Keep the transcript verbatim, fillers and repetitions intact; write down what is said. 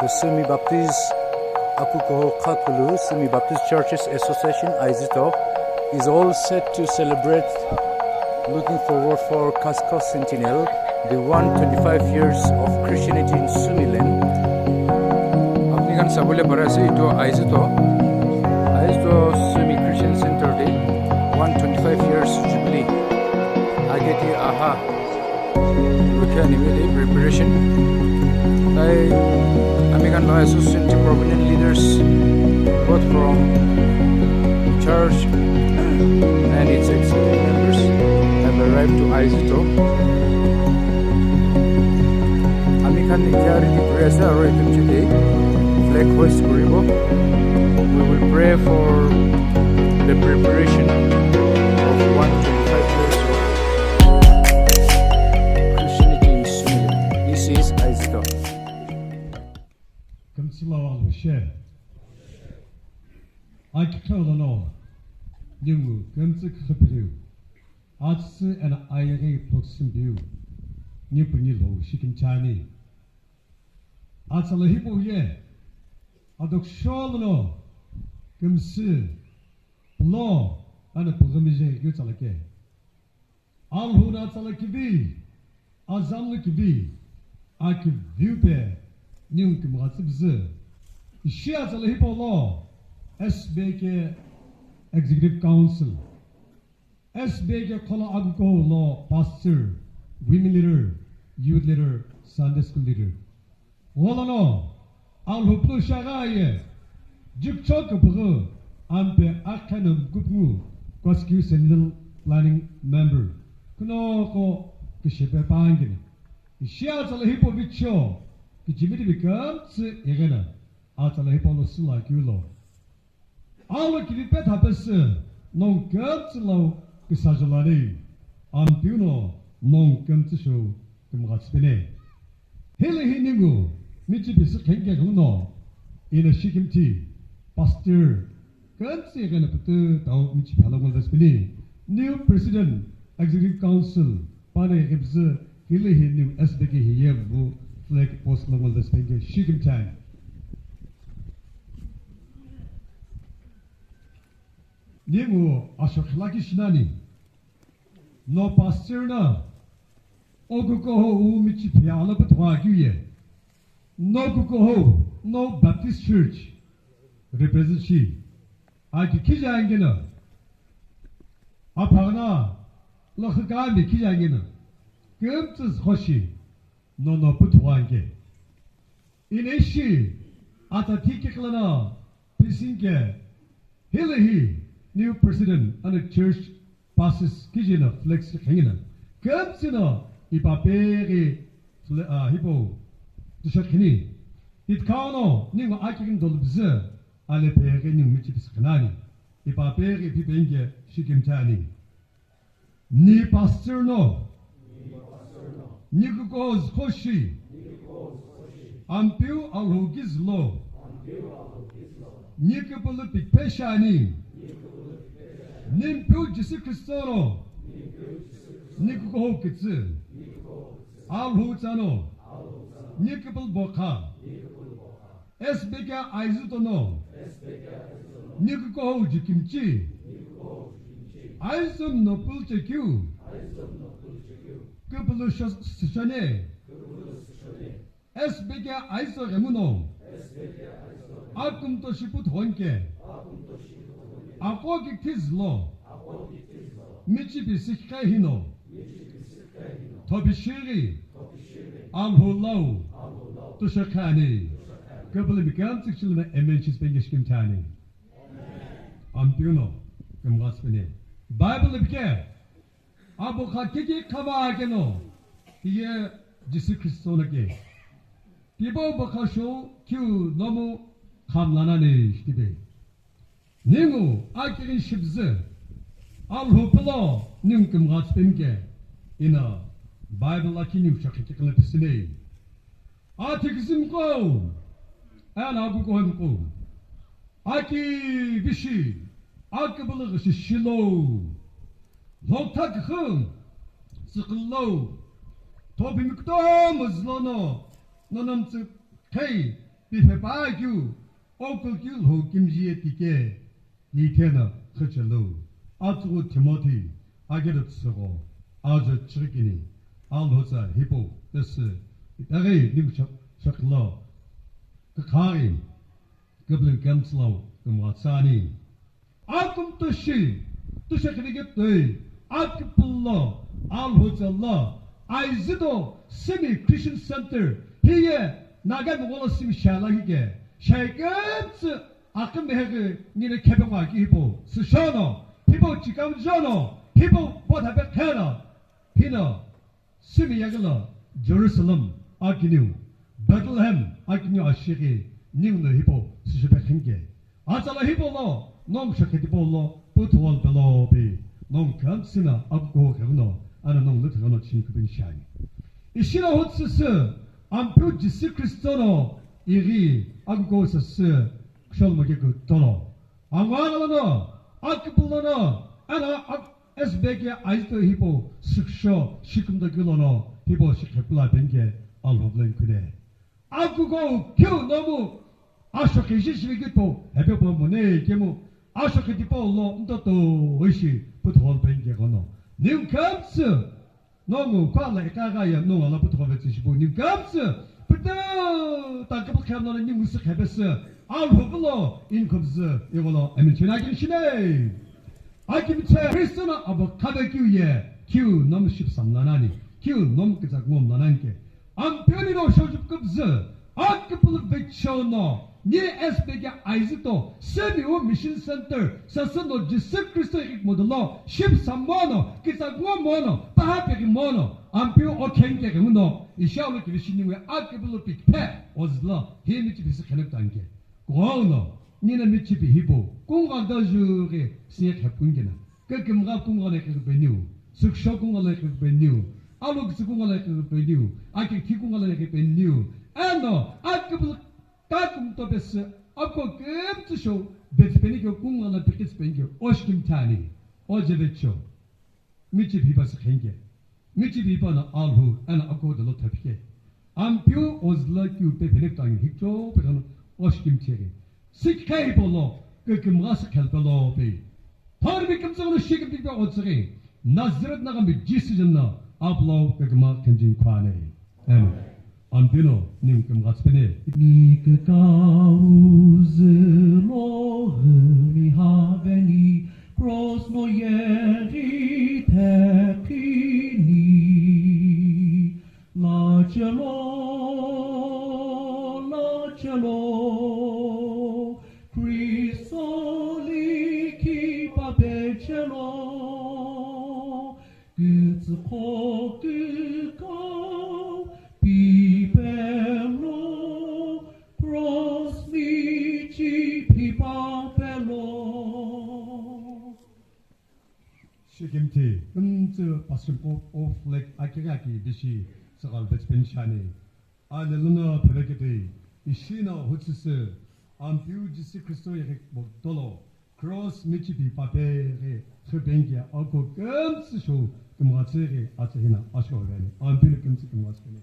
Sumi Baptist Akukuho Khakulu, Sumi Baptist Churches Association, Aizuto, is all set to celebrate, looking forward for Casco Sentinel, the one twenty-five years of Christianity in Sumiland. Apni khan sabole pari ase, etu Aizuto, Aizuto Sumi Christian Center de one twenty-five years jubilee. Ageti aha. Rukha nimili preparation. Tai ami khan la association prominent leaders, both from church and its executive members, have arrived to Aizuto. Ami khan itya ready kuri ase aro etu pichete flag hoist kuribo. We will pray for the preparation of one twenty-five years of Christianity in Sumi. This is Aizuto. Kümtsü lo Alhou she. Akikhe lono. Ningu kümtsü khapiriu. Atsü ena ayeghi ploksüm biu. Nipu nilo shikim chani. Atsala hipau ye. Adoksho lono. Kümtsü. Pulo, ana pughamije yu tsala ke. Alhou na tsala kivi, azam lu kivi, a kiviu pe, niu kimgha tsübzü. Ishi atsala hipau lo, S B K Executive Council, S B K kholo akukuho lo pastor, women leader, youth leader, Sunday school leader. Gholano, Alhou plu shagha ye, jikcho kupughu, ampe akhano mkupngu, Koskiu Sentinel Planning Member. Kunoko kishipe pangini. Ishi atsala hipau vicho, kichimiti bikamtsi ighena, atsala hipau lo sila kiulo. Alo kivipe thapesü, nongu kümtsü lau kisajalani, ampiu no nongu kümtsü shou kimghatsüpene. Hili hi ningu, michipi sükhenke ghuno, ina shikimthi, pastor, kümtsü ghena putu tau michipi hala ngol daspeni, new president, executive council, Pane ghibzü hili hi new S B K hi ye vu flag post lo ngol daspeni ke shikim time. Ningu asho khilaki shinani. No pastor na okukuho u michipi ala putwa kiu ye. No kukuho, no Baptist Church represent shi. Aki khijangina. Aphagna, lokhikami khijangina. Kümtsü khoshi, nono puthuanke. Ineshi, ata thiki khlana, pisinke. Hili hi, new president, and church passes, kijina, flex khangina. Kümtsüna, ipapegi, fle-, ah, hipo, tushakhini. Itkano, ningo akikin dolbze, ale pegi, ningo michi piskhanani. Ipapegi, pipenge, shikimtani. Ni pastor no. Ni kukoz khoshi. Ampiu Alhou gizlo. Ni kupulu pikpeshani. Ni mpiu Jisü Khristo no. Ni kukoho kitsi. Alhou tsano. Ni kupulu bokha. S B K Aizuto no. Ni kukoho jikimchi. Aizum no pulchekeu. Kupulu sho-, shone. S B K Aizo ghemu no. Akumto shipu thonke. Ako ki tizlo. Michi bisi khe hino. Thopishiri. Alhou lau. Tushakhani. Kupulu mikam tsikchilna amen shis pengesh kimtani. Ampiuno. Kumgas pene. Bible bike. Abo kha kiki khava keno. Tiye Jisü Khristo na ke. Tibo bokha sho kiu nomu khamlana ne shtibe. Ningu akirin shibzü. Alhou pelo ningu kimgha tsipimke. Ina Bible aki ningu shakhi kikla pisine. Athi kizimko. Ana agu kohemko. Aki bishi. Akibulu shishilo. Lokta kikhu. Siklo. Topimikto muzlono. Nonam tsik. Hey. Piphe pa keu, okul keu lho kimji ye tike, ni thena khachelo, atsugu Timothy, agero tsugo, ajo chirikini, alhoza hipo, tese, itaghi nim shak-, shaklo, kakhari, gabling kamslo, kumwatsani. Akum toshi, tusha kivike toi, akipullo, alhoza lo, aizido, simi Christian Center, hiye, Naga Mongolo simi shala hike, shaiketsu, akum hege, nine kebe ngwa ki hipo, sishono, hipo chikam jono, hipo bothape khela, hino, Simi yaghi lo Jerusalem akiniu, Bethlehem akiniu ashighi, ningu no hipau sishipe khinike. Atsala hipau lo, nongu shakhe tipau lo, puthugho lo pelo pi, nongu kümtsü no akukuho kheguno, eno nongu lüthighono chinkupi ni shiani. Ishi no hutsüsü, Ampeu Jisü Kristo no, ighi, akukuho sasü, kushol moke kutolo. Angwa lono, akipullono, eno ak-, S B K aito hipau, süksho, shikumdo kilono, hipau shikhepula penke, alhoblen kune. Akukuho keu nomu, asho keshi shiviki po, hepe po mone kemu, asho keti po lo, ntoto, ishi, puthol penke kono. Ningu kümtsü, Nongu, khuala ikaghaya nongu ala puthugho vetsü shipu, ningu kümtsü, pütü, ta küpükhe no ningu sü khepesü, alhubülo, inkhubzü, igolo, amen china kin shine. Akimthe, Kristo no abo khabe keu ye, keu nomu shipsam lanani, keu nomu kizak ngom lananke. Ampeu ni no shojup kubzü, Akipulu vechono, ni S B K aizito, semi u Mission Center, sasüno Jisü Kristo ikmodolo, shipsam mono, kizak ngom mono, paha peki mono, Ampeu okhenke khemuno, ishalo kivishini we akipulu pikphe, ozlo, hi michipi si khenep tanke. Kuhauno, nina michipi hipo, kunga dajughi, siye khepungena. Kekimgha kunga le khepeniu, süksho kunga le khepeniu, alukitsi kunga le khepeniu, akikthi kunga le khepeniu, eno, akipulu Kakumto pesü, ako kümtsü shou, betsü peni keu kungala pikits peni keu, oshkimthani, ojevecho. Michi phipa sikhenke. Michi phipa na alhu, ana ako dalo thapike. Ampeu ozla keu pe phenek tangi hikcho, pe kano oshkimthiri. Sikhe hipolo, kekimga sikhelpelo pe. Thormi kümtsü no shikimpi pe otsiri. Nazareth nagami Jisü jana, aplo kekima kenjin khwane. Amen. Ampeu no, ning kümghatspene. Ni kekau zülo hümi haveni, cross no yeri thepini. Lachelo, lachelo, Kristo likhi papechelo. Kütsükho kükau pipelo, cross michi phipapelo. Shikimthi, kümtsü Pastor Pope of Lake Akiraki bishi sakal bechpen shani. Aleluya, phevekete, ishina hutsüsü, Ampeu Jisü Kristo yeghi botolo, cross michipi papeghi, khipengke ako kümtsü sho, kümghatsüghi atsühina asho veni, Ampeu kümtsü kümghatsüghi.